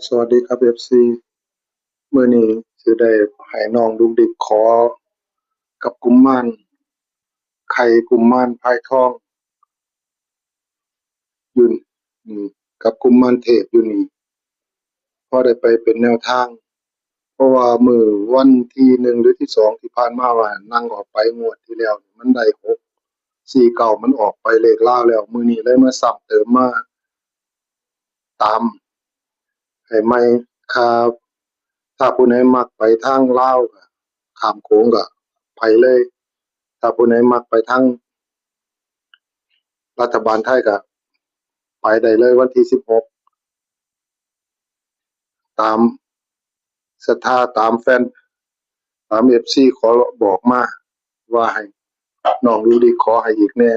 ສະຫວັດດີຄັບ ເອັຟຊີ ມື້ນີ້ຊິໄດ້ໃຫ້ນ້ອງດຸກດິກຂໍກັບກຸມມານໄຂ່ ກຸມມານພາຍທອງຢູ່ນີ້ ກັບກຸມມານເທບຢູ່ນີ້ ພໍໄດ້ໄປເປັນແນວທາງ ເພາະວ່າມື້ວັນທີໜຶ່ງ ຫຼື ທີສອງ ທີ່ຜ່ານມາວ່ານັ່ງອອກໄປ ງວດທີ່ແລ້ວມັນໄດ້ຫົກສີ່ເກົ້າ ມັນອອກໄປເລກລາວແລ້ວ ມື້ນີ້ເລີຍມາຊ້ຳເຕີມມາ ຕາມໃຫ້ໃໝ່. ຖ້າ ຖ້າຜູ້ໃດມັກໄປທາງລາວກໍຂ້າມໂຂງກໍໄປເລີຍ ຖ້າຜູ້ໃດມັກໄປທາງລັດຖະບານໄທກໍໄປໄດ້ເລີຍ ວັນທີສິບຫົກ ຕາມສັດທາ ຕາມແຟນ ຕາມເອັຟຊີຂໍບອກມາວ່າໃຫ້ນ້ອງດຸກດິກຂໍໃຫ້ອີກແດ່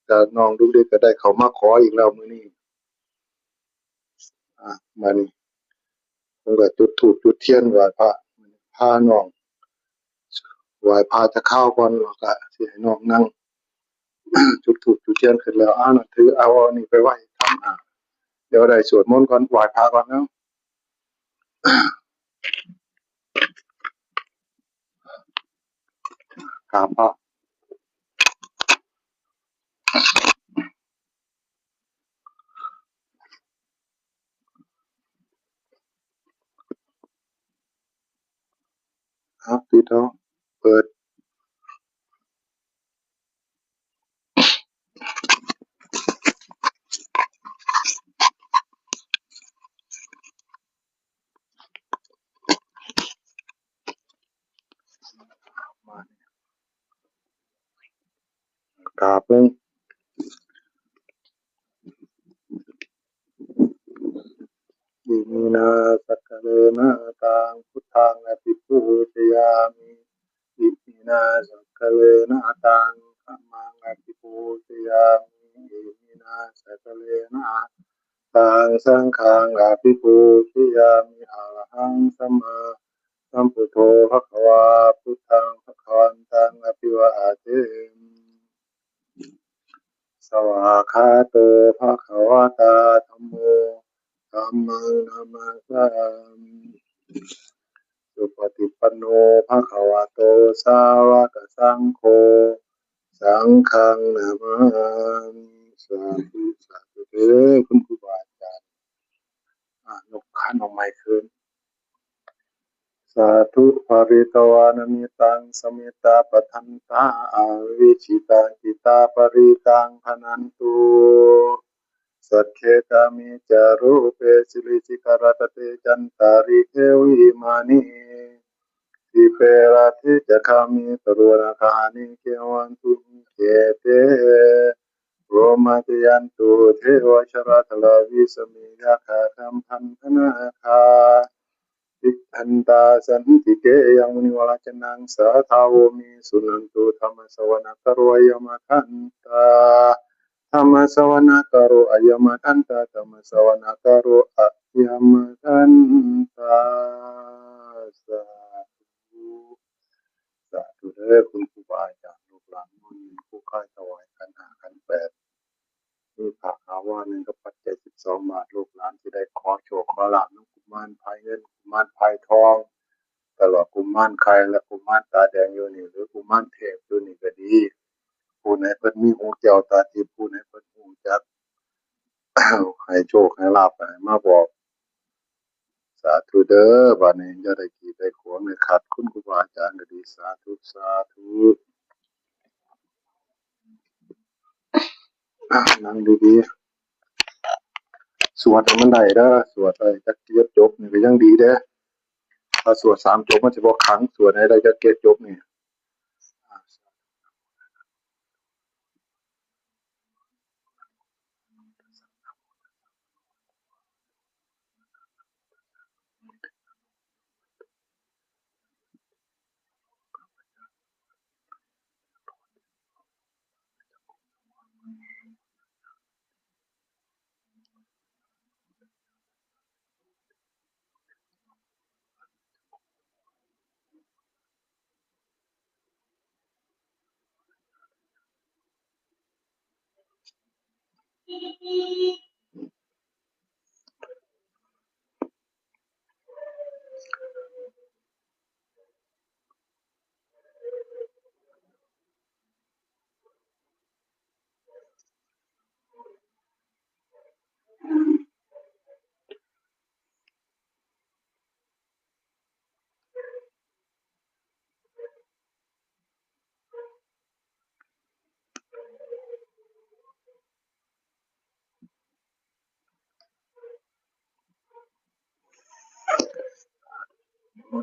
ແລ້ວນ້ອງດຸກດິກກໍໄດ້ເຂົ້າມາຂໍອີກແລ້ວມື້ນີ້. ອາ ບາດນີ້ເພິ່ນກໍຈຸດທູບຈຸດທຽນໄຫວ້ພະ ພານ້ອງໄຫວ້ພະຈັກຄາວກ່ອນ ແລ້ວກໍຊິໃຫ້ນ້ອງນັ່ງ ຈຸດທູບຈຸດທຽນຂຶ້ນແລ້ວ ເອົາ ນັ້ນຖືເອົາອັນນີ້ໄປໄວ້ທາງໜ້າ ດຽວໄດ້ສວດມົນກ່ອນ ໄຫວ້ພະກ່ອນເນາະ. ກາບພະ ເອົາ ປິດເອົາ ເປີດ. ກາບເບິ່ງ ອິມິນາສັກກາເລນະອັດຕັງ ພຸດທັງ ອະພິປູຊະຍາມິ. ອິມິນາສັກກາເລນະອັດຕັງ ທຳມັງ ອະພິປູຊະຍາມິ. ອິມິນາສັກກາເລນະອັດຕັງ ສັງຄັງ ອະພິປູຊະຍາມິ. ອະລະຫັງ ສຳມາສຳພຸດໂທ ພະຄະວາ ພຸດທັງ ພະຄະວັນຕັງ ອະພິວາເທມິ. ສະວາກຂາໂຕ ພະຄະວະຕາ ທຳໂມ ທຳມັງ ນະມະສາມິ. ສຸປະຕິປັນໂນ ພະຄະວະໂຕ ສາວະກະສັງໂຄ ສັງຄັງ ນະມາມິ. ສາທຸ ສາທຸເດີ ຄຸນຄູບາອາຈານ. ອາ ນົກຂັນເອົາໄມຄືນ. ສາທຸ ປະລິດຕະວານະມິດຕັງ ສະມິດຕະປະທັນຕາ ອະວິຈິຕັງ ຈິດຕາປະລິດຕັງ ພະນັນຕຸ ສັກເຂ ກາເມ ຈະ ຣູເປ ສິລິ ສິກະລະຕະເຕ ຈັນຕາລິ ເຂ ວິມານີ ດີເປ ຣາດເທ ຈະ ຄາເມ ຕະລຸ ອະນາກະຫານີ ເຂ ວັນຕຸ ເຂ ເຕ ໂຣມາ ຈະ ຍັນຕຸ ເທວາ ຊະລາ ທະລາ ວິສະເມ ຍັກຂາ ຄັມພັນທະນາຄາ ຕິດທັນຕາ ສັນຕິເກ ຍັງ ມຸນີ ວະຣາ ຈະ ນັງ ສາທາ ໂວ ເມ ສຸນັນຕຸ ທຳມະສະວະນະກາໂຣ ອາຍະມະຄັນຕາ ທຳມະສະວະນະກາໂຣ ອາຍະມະຄັນຕາ ທຳມະສະວະນະກາໂຣ ອາຍະມະຄັນຕາ. ສາທຸ ສາທຸເດີ ຄຸນຄູບາອາຈານ ລູກຫຼານ ມື້ນີ້ຄູຂາຍຖວາຍຂັນຫ້າຂັນແປດ ມີຜ້າຂາວວາໜຶ່ງກັບປັດໄຈສິບສອງບາດ ລູກຫຼານຊິໄດ້ຂໍໂຊກຂໍລາບນຳກຸມານພາຍເງິນ ກຸມານພາຍທອງ ຕະຫຼອດກຸມານໄຂ່ ແລະ ກຸມານຕາແດງຢູ່ນີ້ ຫຼື ກຸມານເທບຢູ່ນີ້ກໍດີ ຜູ້ໃດເພິ່ນມີຫູແກ້ວຕາທິບ ຜູ້ໃດເພິ່ນຮູ້ຈັກ ໃຫ້ໂຊກໃຫ້ລາບ ໃຫ້ມາບອກ. ສາທຸເດີ ບາດນີ້ຢ່າໄດ້ກີດໄດ້ຂວາງໄດ້ຂັດ ຄຸນຄູບາອາຈານກໍດີ ສາທຸ ສາທຸ. ອາ ນັ່ງດີໆ ສວດໃຫ້ມັນໄດ້ເດີ ສວດໄດ້ຈັກເຈັດຈົບນີ້ກໍຍັງດີເດ້ ຖ້າສວດສາມຈົບມັນຊິບໍ່ຂັງ ສວດໃຫ້ໄດ້ຈັກເຈັດຈົບນີ້.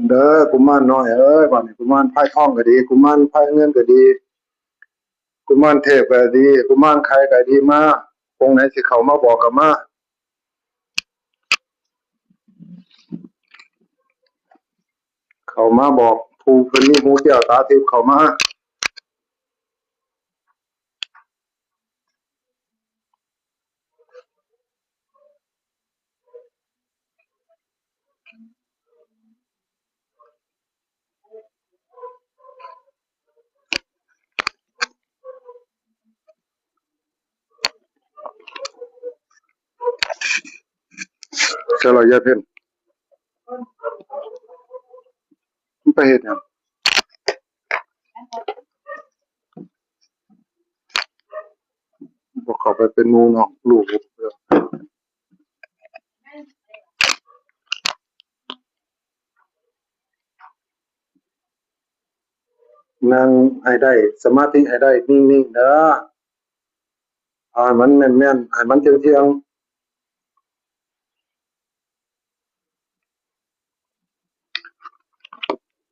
ເດີ ກຸມານນ້ອຍເອີຍ, ບາດນີ້ກຸມານພາຍທອງກໍດີ, ກຸມານພາຍເງິນກໍດີ, ກຸມານເທບກໍດີ, ກຸມານໄຂ່ກໍດີ, ມາ ອົງໃດຊິເຂົ້າມາບອກກໍມາ, ເຂົ້າມາບອກ ຜູ້ເພິ່ນມີຫູແກ້ວຕາທິບເຂົ້າມາ. ໃສ່ລະຍາເພັນ ມັນໄປເຮັດຫຍັງ? ບໍ່ເຂົ້າໄປເປັນໝູ່ເນາະ ລູກ. ນັ່ງໃຫ້ໄດ້ ສະມາທິໃຫ້ໄດ້ ນິ່ງໆເດີ, ເອົາໃຫ້ມັນແມ່ນໆ ໃຫ້ມັນທ່ຽງໆ.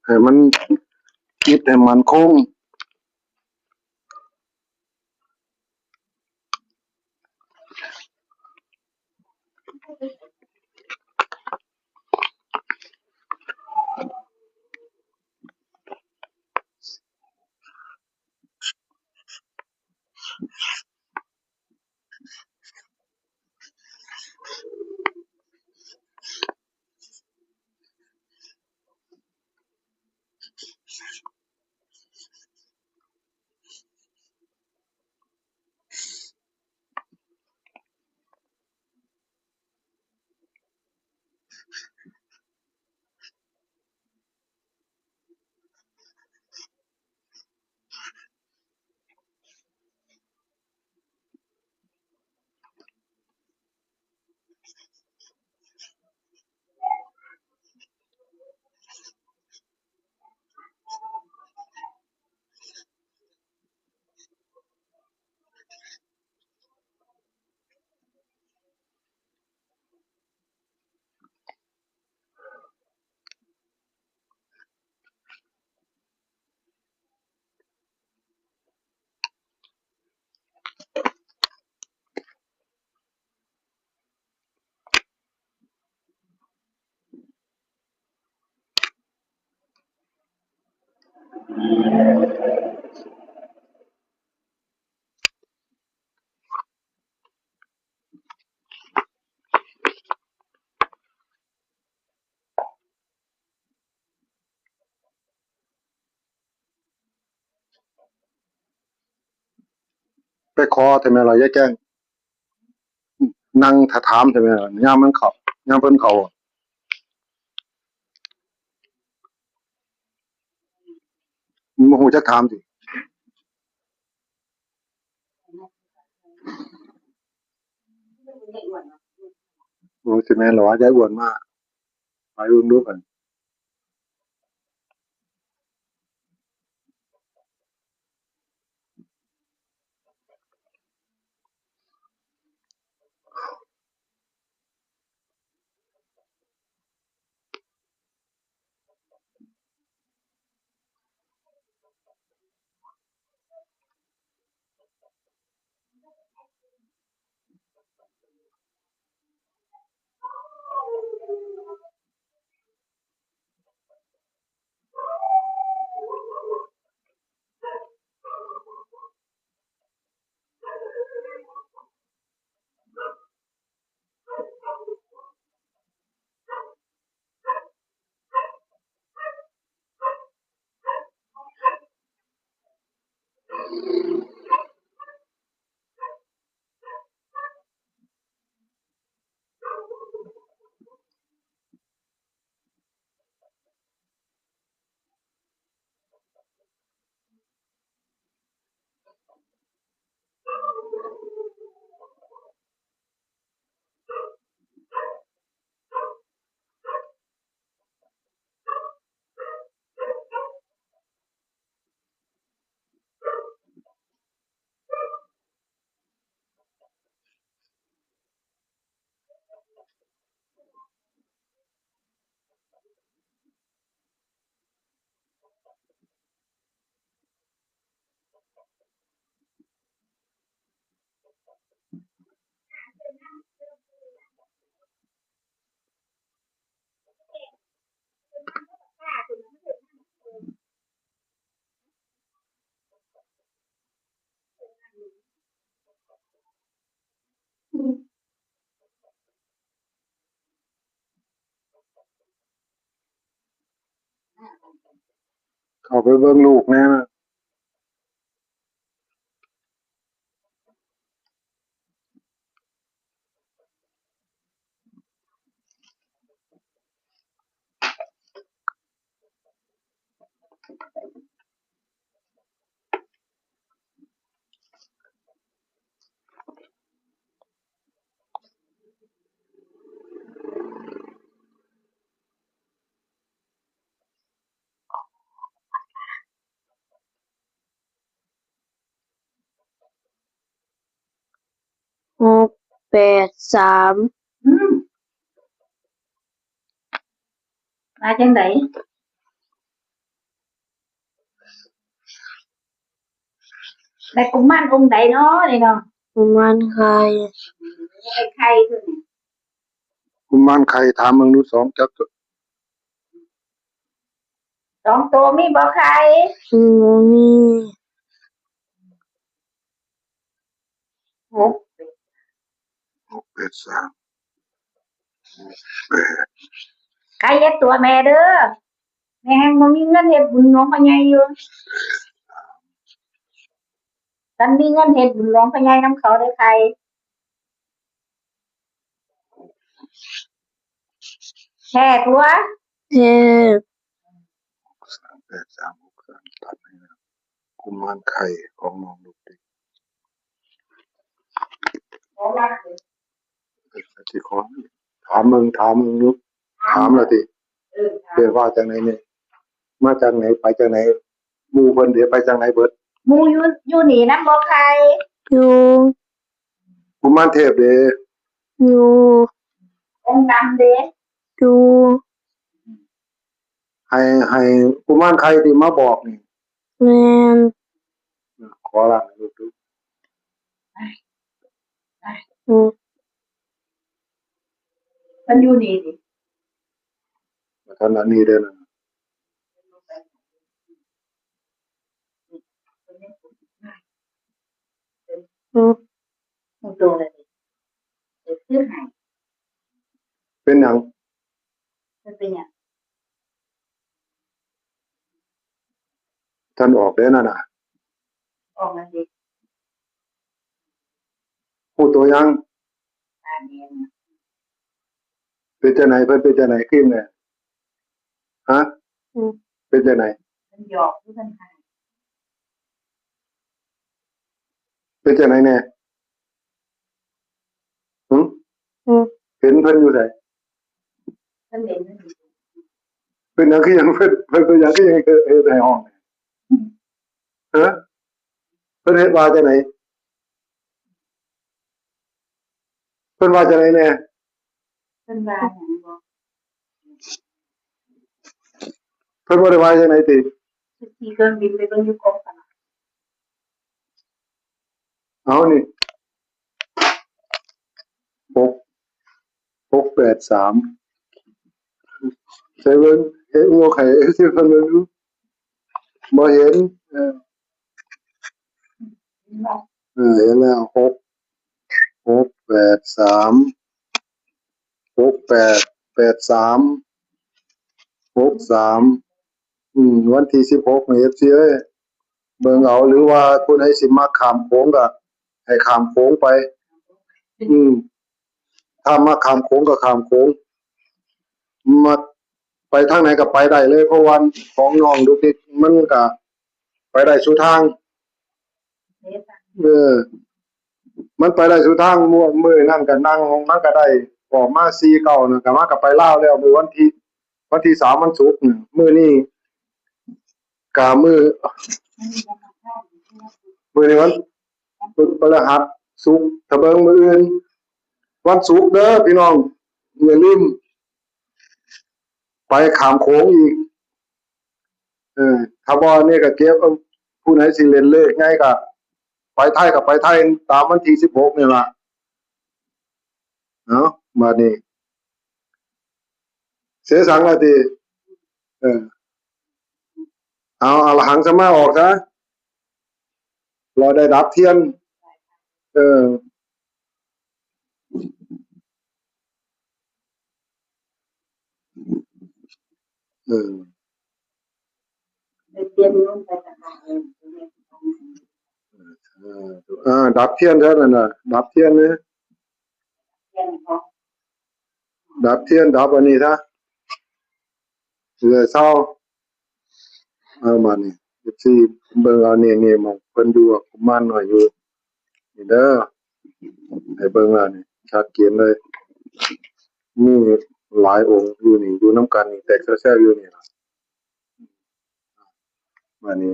ໃຫ້ມັນ ຈິດໃຫ້ໝັ້ນຄົງ. ໄປຂໍແທ້ແມ່ນລະ ຍາຍແຈ້ງ. ນັ່ງຖ້າຖາມແທ້ແມ່ນລະ ຍາມມັນເຂົ້າ ຍາມເພິ່ນເຂົ້າ ມັນບໍ່ຮູ້ຈັກຖາມຕິ. ໂອ້ ຊິແມ່ນລະວະ ຍາຍອ້ວນມາ. ໄປເບິ່ງດູກັນ. ເຂົ້າໄປເບິ່ງລູກແດ່. ຫົກແປດສາມ. ອືມ ມາຈັ່ງໃດ? ແມ່ນກຸມານອົງໃດເນາະນີ້ເນາະ? ກຸມານໄຂ່. ໄອ້ໄຂ່ຕົວນີ້ ກຸມານໄຂ່. ຖາມເບິ່ງດູ ສອງຈັກໂຕ ສອງໂຕມີບໍ່ໄຂ່? ອືມ ບໍ່ມີ. ຫົກ ຫົກແປດສາມ ຫົກແປດ. ໄຂ່ເຮັດຕົວແມ່ເດີ ແມ່ແຮ່ງບໍ່ມີເງິນເຮັດບຸນຫຼວງພໍ່ໃຫຍ່ຢູ່. ຄັນມີເງິນເຮັດບຸນຫຼວງພໍ່ໃຫຍ່ນຳເຂົາເດີໄຂ່. ແທ້ຕົວະ ແທ້. ສາມແປດສາມຫົກສາມ ຕັດໃຫ້ແລ້ວ ກຸມານໄຂ່ຂອງນ້ອງລູກຕິກ. ຊິຂໍ ຖາມເບິ່ງ ຖາມເບິ່ງຢູ່ ຖາມລະຕິ. ເອີ ເອີ້ນວ່າຈັ່ງໃດແດ່? ມາຈາກໃດ ໄປຈາກໃດ? ໝູ່ເພິ່ນເດ ໄປຈາກໃດເບິດ? ໝູ່ຢູ່ ຢູ່ນີ້ນຳບໍ່ໄຂ່? ຢູ່. ກຸມານເທບເດ? ຢູ່. ອົງດຳເດ? ຢູ່. ໃຫ້ ໃຫ້ກຸມານໄຂ່ທີ່ມາບອກນີ້. ແມ່ນ. ຂໍລາໃຫ້ລູກດູ. ອືມ ເພິ່ນຢູ່ນີ້ຕິ? ທ່ານອັນນີ້ເດ້ນະ. ອືມ ຮູ້ໂຕແລ້ວຕິ? ເປັນຫຍັງ? ມັນເປັນຫຍັງ? ທ່ານອອກແລ້ວນັ້ນນະ. ອອກແລ້ວຕິ? ຮູ້ໂຕຍັງ? ຕາແດງ. ເປັນຈັ່ງໃດ? ເພິ່ນເປັນຈັ່ງໃດ? ຄືແມ່ນ ຮະ? ອືມ ເປັນຈັ່ງໃດ? ເພິ່ນຢອກ ຫຼື ເພິ່ນໄຫ້? ເປັນຈັ່ງໃດແດ່? ຫຶ? ອືມ ເຫັນເພິ່ນຢູ່ໃສ? ເພິ່ນເຫັນ ເປັນຫຍັງຄືຍັງ ເພິ່ນ ເພິ່ນເປັນຫຍັງຄືຍັງເຮັດໃຫ້ຮ້ອງ? ຮະ? ເພິ່ນເຮັດວ່າຈັ່ງໃດ? ເພິ່ນວ່າຈັ່ງໃດແດ່? ເພິ່ນວ່າຫຍັງບໍ່? ເພິ່ນບໍ່ໄດ້ວ່າຈັ່ງໃດຕິ? ຂີ່ເຄື່ອງບິນໄປເບິ່ງຢູ່ກອງສະຫຼາກ. ເອົານີ້ ຫົກ ຫົກແປດສາມ ໃສ່ເບິ່ງ ເຫັນບໍ່? ໃຫ້ເອັຟຊີເພິ່ນເບິ່ງດູ. ບໍ່ເຫັນ. ເອີ ເອີ ເຫັນແລ້ວ ຫົກ ຫົກແປດສາມ ຫົກແປດ ແປດສາມ ຫົກສາມ. ອືມ ວັນທີສິບຫົກ ນີ້ ເອັຟຊີເອີຍ ເບິ່ງເອົາ ຫຼືວ່າຜູ້ໃດຊິມັກຂ້າມໂຂງກໍໃຫ້ຂ້າມໂຂງໄປ. ອືມ ຖ້າມັກຂ້າມໂຂງກໍຂ້າມໂຂງ ມັກໄປທາງໃດກໍໄປໄດ້ເລີຍ ເພາະວ່າຂອງນ້ອງດຸກດິກມັນກໍໄປໄດ້ສູ່ທາງ. ເອີ ມັນໄປໄດ້ສູ່ທາງ. ມື້ ມື້ນັ້ນກໍນັ່ງ ມັນກໍໄດ້ອອກມາສີ່ເກົ້ານັ້ນ ກໍມາກໍໄປລາວແລ້ວ ມື້ວັນທີ ວັນທີສາມ ວັນສຸກ. ມື້ນີ້ກະມື້ ມື້ນີ້ວັນ ວັນພະລະຫັດ ສຸກ ຖ້າເບິ່ງມື້ອື່ນ ວັນສຸກເດີພີ່ນ້ອງ ຢ່າລືມໄປຂ້າມໂຂງອີກ. ເອີ ຖ້າບໍ່ນີ້ກໍເກັບ ເອົາ ຜູ້ໃດຊິຫຼິ້ນເລກໃຫຍ່ກໍ ໄປໄທກໍໄປໄທຕາມວັນທີສິບຫົກນີ້ລະ. ເອົາ ບາດນີ້ເສສັງລະຕິ ເອີ ເອົາ ອະລະຫັງສຳມາອອກຊະ ລໍໄດ້ດັບທຽນ ເອີ. ເອີ ໄປປ່ຽນໂຍມໄປຕະການ ເອີ ດັບທຽນຊະນັ້ນນະ ດັບທຽນເລີຍ ດັບທຽນ ດັບອັນນີ້ຊະ ເຫຼືອເຊົາ. ເອົາ ບາດນີ້ ເອັຟຊີ ເບິ່ງເອົາ ນີ້ ນີ້ ໝ່ອງເພິ່ນຢູ່ ກຸມານນ້ອຍຢູ່ ນີ້ເດີ ໃຫ້ເບິ່ງແລ້ວນີ້ ຊັດເຈນເລີຍ ມີຫຼາຍອົງຢູ່ນີ້ ຢູ່ນຳກັນນີ້ ແຕກແຊວໆຢູ່ນີ້ລະ ບາດນີ້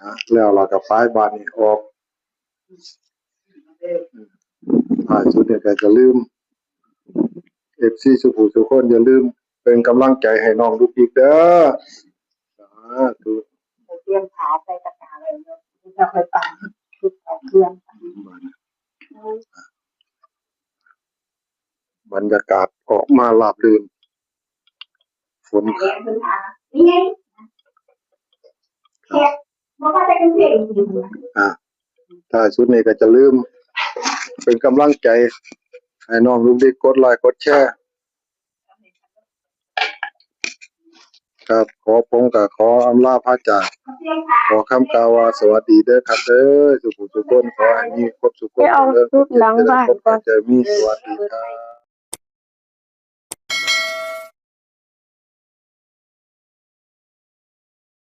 ອາ ແລ້ວລະກໍໄປ ບາດນີ້ອອກ ທ້າຍສຸດນີ້ກໍຢ່າລືມ ເອັຟຊີ ສູ່ຜູ້ສູ່ຄົນ ຢ່າລືມເປັນກຳລັງໃຈໃຫ້ນ້ອງລູກດິກເດີ ສາທຸ. ຕຽມຜ້າໃສ່ຕະກາໄວ້ເນາະ ຈະຄ່ອຍປັ້ນ ເກັບເອົາເຄື່ອງ ບັນຍາກາດອອກມາລາບລື່ນ ຝົນ ອາ ທ້າຍສຸດນີ້ກໍຈະລືມເປັນກຳລັງໃຈໃຫ້ນ້ອງລູກດິກ ກົດໄລກົດແຊ ຄັບ ຂໍ ຜົມກໍຂໍອຳລາພາຈາກ ຂໍຄຳກ່າວວ່າສະຫວັດດີເດີຄັບເດີ ສູ່ຜູ້ສູ່ຄົນ ຂໍໃຫ້ມີຄວາມສຸກຄວາມຈະເລີນ ຄວາມເຈັບຈະໄດ້ພົບ ໃຫ້ເຈົ້າມີ ສະຫວັດດີຄັບ.